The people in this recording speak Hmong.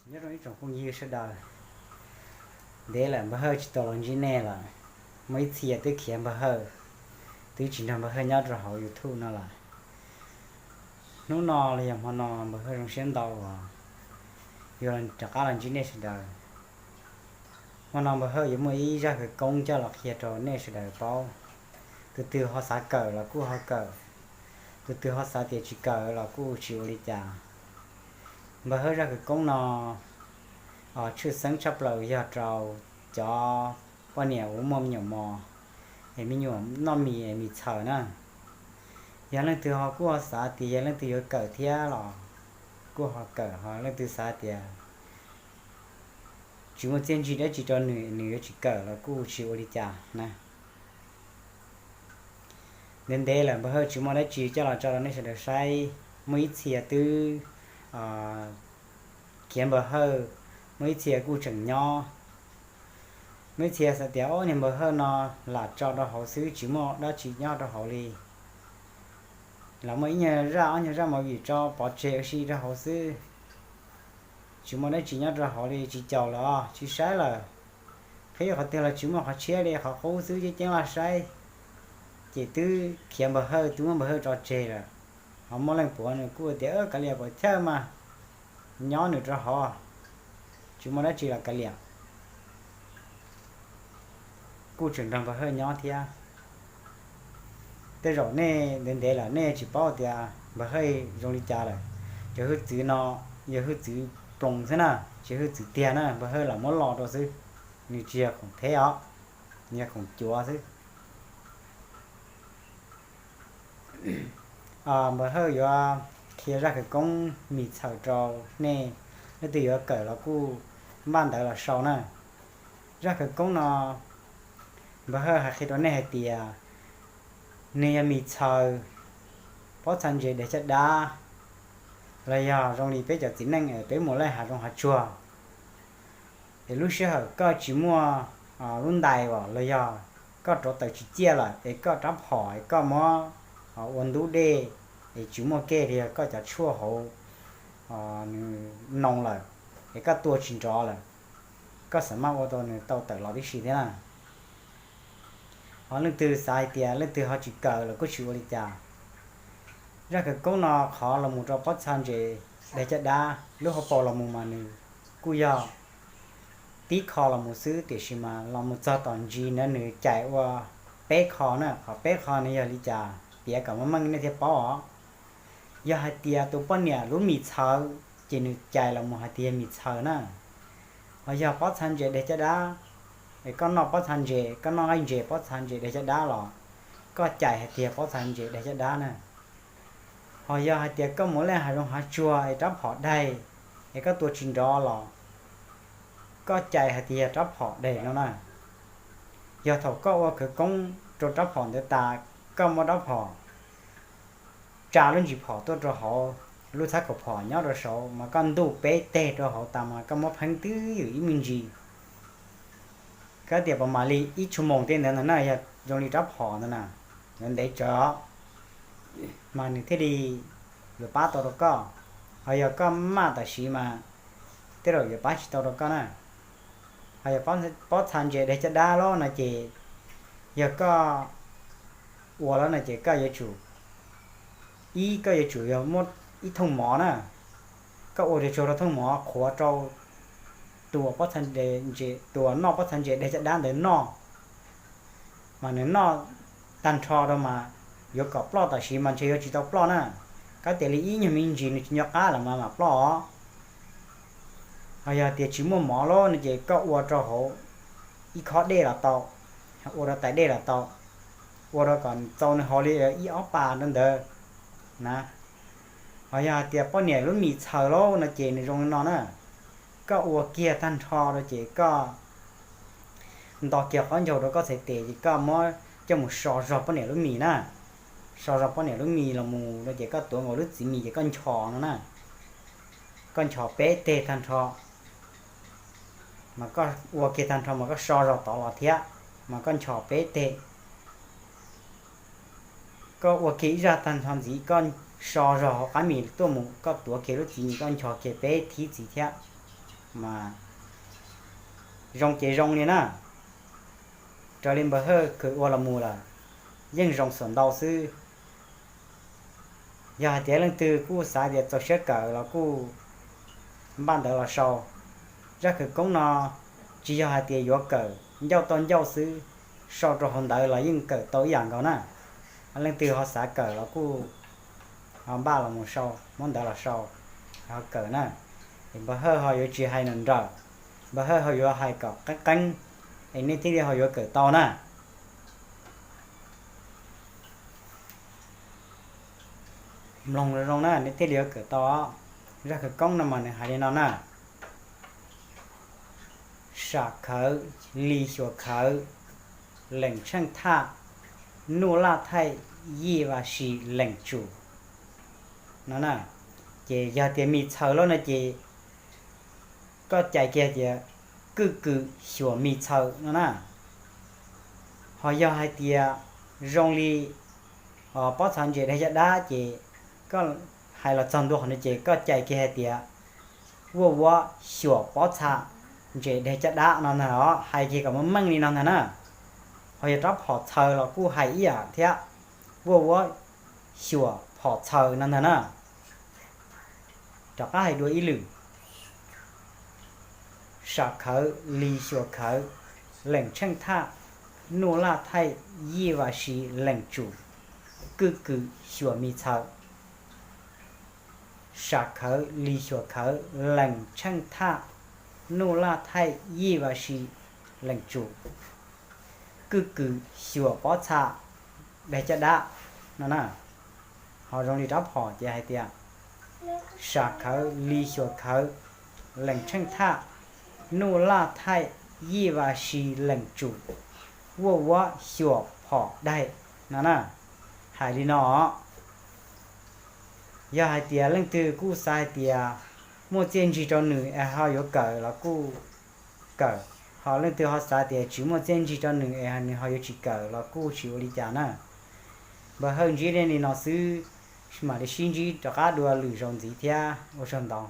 Nyob zoo ib tsoom phooj ywg sawv daws, ntev lawm npawg Hawj tsis tau los ntsib nej lawm. Muaj ib txhia twb khiav npawg Hawj, twb tsis nrog npawg Hawj nyob rau hauv YouTube no lawm. Hnub no los yog hmo no npawg Hawj zoo siab ntau uas yuav rov qab los ntsib nej sawv daws. Hmo no npawg Hawj yuav muaj ib zaj khawv koob coj los qhia rau nej sawv daws paub. Tus twg ho xav kawm los kuj ho kawm, tus twg ho xav tias tsis kawm los kuj tsis ua li cas. Npawg Hawj zaj khawv koob no tshwj xeeb tshaj plaws yog rau cov poj niam uas muaj me nyuam mos, es me nyuam noj mis es mis txhawm na. Yog leej twg ho kuj ho xav tias yog leej twg yuav kawm thiab los kuj ho kawm, ho leej twg xav tias tsis muaj txiaj ntsig dab tsi rau nws, nws yuav tsis kawm los kuj tsis ua li cas na. Ntev ntev lawm npawg Hawj tsis muaj dab tsi coj los tso rau nej sawv daws saib. Muaj ib txhia twb khiav npawg Hawj, muaj ib txhia kuj tseem nyob. Muaj ib txhia xav tias ob niag npawg Hawj no lam tso rau hauv xwb tsis muaj dab tsi nyob rau hauv li. Los muaj ib nyuag zaj ob nyuag zaj movie tso pov tseg ua si rau hauv xwb, tsis muaj dab tsi nyob rau hauv li, tsis caum lawm os, tsis saib lawm. Qhib qhov twg los tsis muaj qhov tshiab li, qhov qub xwb ceeb ceeb laj saib. Ces twb khiav npawg Hawj, twb muab npawg Hawj tso tseg lawm. Ho muaj leej puav nws kuj tias kav liam puas chawj mas, nyob nws rau hauv, tsis muaj dab tsi los kav liam. Kuj tseem nrog npawg Hawj nyob thiab. Tej zaum nej ntev ntev lawm nej tsis paub tias npawg Hawj zoo li cas lawm. Cov hwj txwv no yog hwj txwv ploos xwb na, tsis hwj txwv tiag na, npawg Hawj lam muab lo rau xwb. Nws tsis yog khoom theb os, nws yog khoom cuav xwb. Npawg Hawj yuav qhia zaj khawv koob mis txhawm rau nej, leej twg yuav kawm los kuj npaj ntawv los sau na. Zaj khawv koob no npawg Hawj hais qhia rau nej hais tias nws yog mis txhawm, pob txha ntses deg caj dab, los yog zoo li peb cov txiv neej es peb mus laij hav zoov hav tsuag, es lub sij hawm koj tsis muaj lub ntais los yog koj rauv taws tsis ciaj lawm es koj rab phom es koj muab ua ntub dej es tsis muaj kej li, koj cov tshuaj hauv nws noo lawm es koj tua tsis nrov lawm, koj xam maj ua tau nws tau tawm los tib si thiab na. Ho leej twg xav hais tias leej twg ho tsis kawm los kuj tsis ua li cas. Zaj khawv koob no qhov los mus rau pob txha ntses deg caj dab lub hauv paus los mus mas nws kuj yog tib qho los mus xwb, tiam sis mas los mus txog tom ntsis na nws cais ua peb qho na. Qhov peb qho nws yog li cas piav kom meej meej nej thiaj paub os. Yog hais tias tus poj niam lub mis txhawv ces nws cais los mus hais tias yog mis txhawv na. Ho yog pob txha ntses deg caj dab, es koj noj pob txha ntses, koj noj nqaij ntses pob txha ntses deg caj dab los koj cais hais tias pob txha ntses deg caj dab na. Ho yog hais tias koj mus laij hav zoov hav tsuag es rab phom daig es koj tua tsis nrov los koj cais hais tias yog rab phom daig no na. Yog thaum koj ua khawv koob rau rab phom ntawd tas, koj muab rab phom tsa lub ntsis phom tuaj rau hauv lub txhab kaum phom nyob rau saud mas koj ntuj peb teg rau hauv tas mas koj muab pheeb twb ywm ib me ntsis. Koj tias puas mam li ib tshuaj moos tej ntawd ntag na, yog zoo li rab phom ntawd na, yuav ntev tsawv os, mas nws thiaj li yuav pab tau rau koj. Ho yog koj maj tam sim mas tej zaum yuav pab tsis tau rau koj na. Ho yog pob txha ntses deg caj dab lawm no ces yog koj ua lawm no ces koj yuav tsum, ib koj yuav tsum yog muab ib thooj mov na, koj ua tsuag tsuag rau thooj mov qhuav rau tus uas noj pob txha ntses deg caj dab ntawd noj, mas nws noj tag nrho rau mas yuav kom ploj tam sim mas ntshe yuav tsis tau ploj na. Koj tias li ib nyuag me ntsis nws tsis nco qab lawm mas mam ploj os. Ho yog tias tsis muaj mov lawm no ces koj ua rau hauv ib khob dej los tau, ua rau tais dej los tau, ua rau kom txaus nws haus li ib ob pas rau ntawd na. Ho yog hais tias poj niam lub mis txhaws lawm no ces nws zoo li no na, koj ua kiag tag nrho rau ces koj nto kiag qaub ncaug rau koj txhais tes ces koj muab coj mus so zog poj niam lub mis na. So zog poj niam lub mis los mus no ces koj tuav nkaus lub txiv mis ces koj nchos no na. Koj nchos peb teg tag nrho, mas koj ua kiag tag nrho mas koj so zog tod los thiab, mas koj nchos peb teg. Koj ua kiag ib zaj tag nrho ntxiv koj so zog hauv qab mis tuaj mus, koj tuav kiag lub txiv nim koj nchos kiag peb thib txiv thiab mas zoo ces zoo li na. Raws li npawg Hawj kws ua los mus lawm yeej zoo xuam ntau xwb. Yog hais tias leej twg kuj xav tias txaus siab kawm los kuj npaj ntawv los sau. Zaj khawv koob no tsis yog hais tias yuav kawm ncauj tau ncauj xwb, sau rau hauv ntawv los yeej kawm tau ib yam nkaus na. Leej twg ho xav kawm los kuj ho npaj los mus sau, muab ntawv los sau, ho kawm na. Es npawg Hawj ho yuav tsis hais nrawm nrawm, npawg Hawj ho yuav hais kom qeeb qeeb, es nej thiaj li ho yuav kawm tau na. Mloog zoo zoo na nej thiaj li yuav kawm tau. Zaj khawv koob no mas nws hais li no na: Sam khawv li xyuas khawv, leem tsheej thaj, nuj laj thaij, yij va si leem tsum no na. Ces yog tias mi txhaws lawm no ces koj cais kiag tias kwj kws xyuas mi txhaws no na. Ho yog hais tias zoo li pob txha ntses daig caj dab ces koj hais los txog ntua qhov no ces koj cais kiag hais tias vuaj vuab xyuas pob txha ntses daig caj dab no ntag os, hais kiag kom meej meej li no ntag na. Ho yog rab phom txhaws los kuj hais ib yam thiab, vuaj vuab xyuas phom txhaws no ntag na. Rov qab hais dua ib lwm: Sam khawv li xyuas khawv, leem tsheej thaj, nuj laj thaij, yij va si leem tsum, kwj kws xyuas mi txhaws. Sam khawv li xyuas khawv, leem tsheej thaj, nuj laj thaij, yij va si leem tsum, kwj kws xyuas pob txha daig caj dab no na. Ho zoo li rab phom ces hais tias sam khawv li xyuas khawv, leem tsheej thaj, nuj laj thaij, yij va si leem tsum, vuaj vuab xyuas phom daig no na. Hais li no os. Yog hais tias leej twg kuj xav hais tias muaj txiaj ntsig rau nws es ho yuav kawm los kuj kawm, ho leej twg ho xav tias tsis muaj txiaj ntsig rau nws es nws ho yuav tsis kawm los kuj tsis ua li cas na. Npawg Hawj ntsib nej li no xwb, mam li sib ntsib rov qab dua lwm zaus ntxiv thiab, ua tsaug ntau.